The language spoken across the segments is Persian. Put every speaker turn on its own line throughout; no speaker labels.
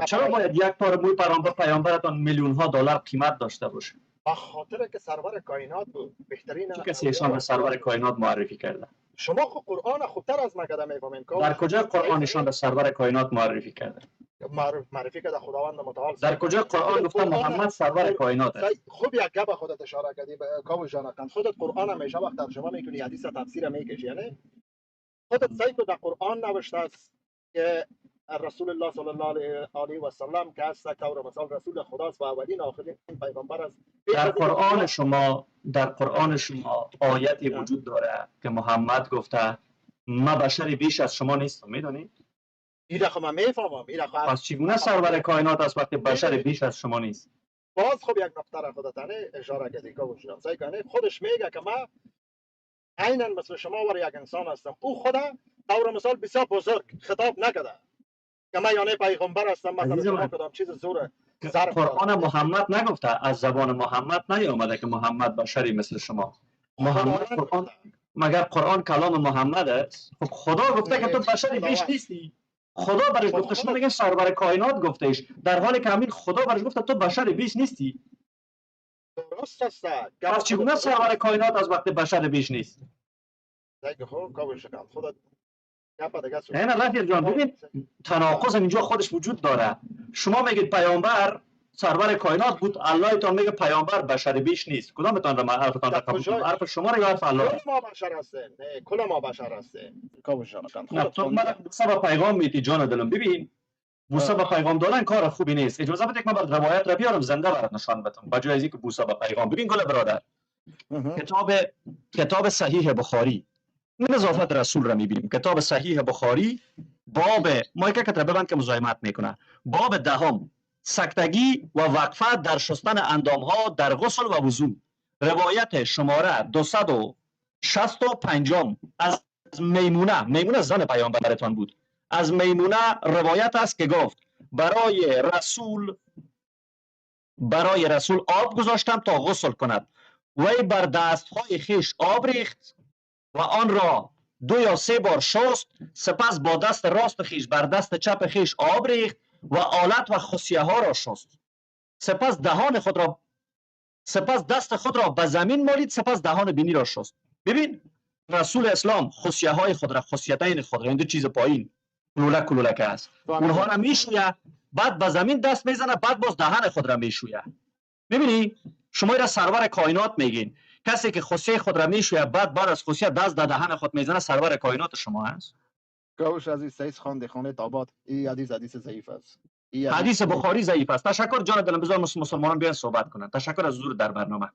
چرا باید یک تار موی پیامبرتان میلیون ها دلار قیمت داشته باشه؟
به خاطر که سرور کائنات بود، بهترین.
چه کسی ایشان را سرور کائنات معرفی کرده؟
شما خو قرآن خوبتر از ما کده میفهمین.
در کجا قرآن ایشان را سرور کائنات معرفی کرده؟
معرفی کرده خداوند متعال.
در کجا قرآن گفته محمد سرور کائنات است؟
خوب یک گپ خودت اشاره کردی کاوش جان، خودت قرآن همیشه وقت ترجمه میکنی، حدیث تفسیر میکشی، یعنی خودت سعی کو در قرآن نوشته است که رسول الله صلی الله علیه و سلم که است طور مثال رسول خداست و اولین آخرین پیغمبر است.
در قرآن شما، در قرآن شما آیتی وجود داره که محمد گفته ما بشری بیش از شما نیستم، میدونید؟
این خب من میفهمم. این خب
پس چگونه سرور کائنات است وقتی بشر بیش از شما نیست؟
باز خب یک نکته را خودت اشاره کردی کاوش جان، سعی کنه خودش میگه که ما عینا مثل شما ور یک انسان هستم. او خدا طور مثال بسیار بزرگ خطاب نکرده که من یعنی پیغمبر هستم، مثلا شما کدام چیز زور ظرف.
قرآن محمد نگفته، از زبان محمد نیامده که محمد بشری مثل شما. محمد قرآن، مگر قرآن کلام محمد است؟ خب خدا گفته که تو بشری بیش نیستی. خدا برش گفته، شما میگن سرور کائنات گفتهش، در حالی که همین خدا برش گفته تو بشری بیش نیستی.
درست است.
پس چگونه سرور کائنات از وقت بشر بیش نیست؟
دیگه خب کاوش جان خدا
نه رفیق جان، ببین تناقض اینجا خودش وجود داره. شما میگید پیامبر سرور کائنات بود، الله تان میگه پیامبر بشر بیش نیست. کدامتان را حرفتان را قبول کنم؟ حرف شما را یا حرف الله؟
کل ما بشر هستیم. نه کل ما بشر هستیم. کاوش جان
نه تو من بوسه پیغام میتی جان دلم. ببین بوسه به پیغام دادن کار خوبی نیست. اجازه بده که من برات روایت را بیارم زنده برات نشان بدم با جای از اینکه بوسه به پیغام. ببین گل برادر، کتاب صحیح بخاری نظافت رسول را میبینیم. کتاب صحیح بخاری باب مایکه که ببند که مزاحمت میکنه، باب دهم، سکتگی و وقفه در شستن اندامها در غسل و وضو، روایت شماره 265 از میمونه، میمونه زن پیامبرتان بود، از میمونه روایت است که گفت برای رسول آب گذاشتم تا غسل کند، وی بر دستهای خیش آب ریخت و آن را 2 یا 3 بار شست، سپس با دست راست خیش بر دست چپ خیش آب ریخت و آلت و خصیه ها را شست، سپس دهان خود را، سپس دست خود را به زمین مالید، سپس دهان بینی را شست. ببین رسول اسلام خصیه های خود را، خصیتین خود را، این دو چیز پایین کلولک کلولک است، اونها را میشویه، بعد به زمین دست میزنه، بعد باز دهن خود را میشویه. میبینی شما را سرور کائنات میگین، کسی که خصیه خود را میشویه بعد از خصیه دست در دهن خود میزنه سرور کائنات شما است.
کاوش عزیز سعید خان خانه تابات، این حدیث حدیث ضعیف است.
حدیث بخاری ضعیف است. تشکر جان دلم، بذار مسلمانان بیان صحبت کنن. تشکر از حضور در برنامه.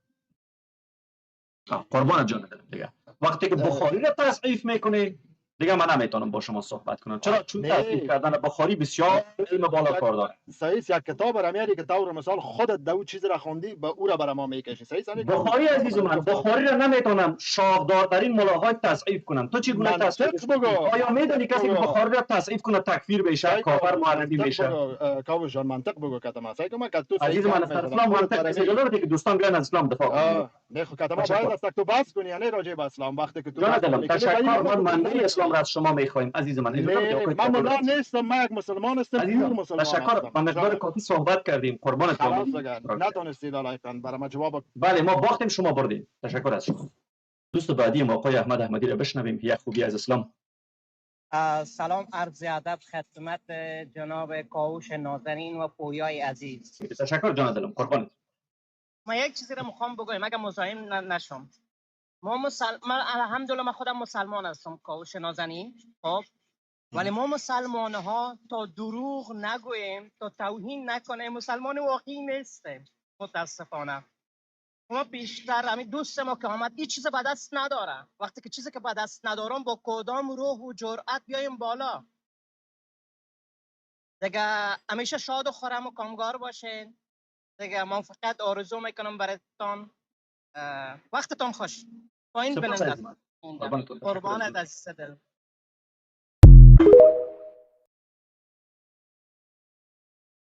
قربان جان دلم. دیگه وقتی که بخاری را تضعیف میکنی دیگه من نمیتونم با شما صحبت کنم. چرا؟ چون تضعیف کردن بخاری بسیار علم بالا کار داره.
صحیح، یک کتاب را میاری که طور مثال خودت دو چیز را خوندی با او را برای ما میکشی. صحیح
بخاری عزیز من، بخاری را نمیتونم شاخدارترین ملاهای تضعیف کنم. تو چگونه تضعیف بگو؟ آیا میدونی کسی که بخاری را تضعیف کنه تکفیر بشه، کافر معرفی بشه؟
کاوش جان منطق بگو کتم. صحیح من که تو
عزیز من اسلام منطق اجازه بده که دوستان بیان از اسلام دفاع کنن.
نه خب کتم باید از تو بحث کنی، یعنی راجع به اسلام وقتی که
تو تشکر. من منبع اسلام را از شما میخوایم عزیز من.
من ملا نیستم، من یک مسلمان هستم، پور مسلمان.
تشکر، با مقدار کافی صحبت کردیم. قربانت
شما. نتونستید لایقاً برای ما جواب.
بله ما باختیم شما بردیم. تشکر از شما. دوست بعدی ما آقای احمد احمدی را بشنویم، یک خوبی از اسلام.
سلام، عرض ادب خدمت جناب کاوش نازنین و پویای عزیز.
تشکر جان دلم، قربانت.
ما یک چیزی را میخوام بگویم اگه مزاحم نشم. ما من الحمدلله من خودم مسلمان هستم کاوش نازنین، خب ولی ما مسلمان ها تا دروغ نگوییم، تا توهین نکنیم، مسلمان واقعی نیستیم متاسفانه. ما بیشتر همین دوست ما که آمد هیچ چیز به دست نداره. وقتی که چیزی که به دست ندارم با کدام روح و جرأت بیایم بالا؟ دیگه همیشه شاد و خرم و کامگار باشین. دیگه من فقط آرزو میکنم براتون وقتتون خوش. با این بنده قربانت عزیز دل.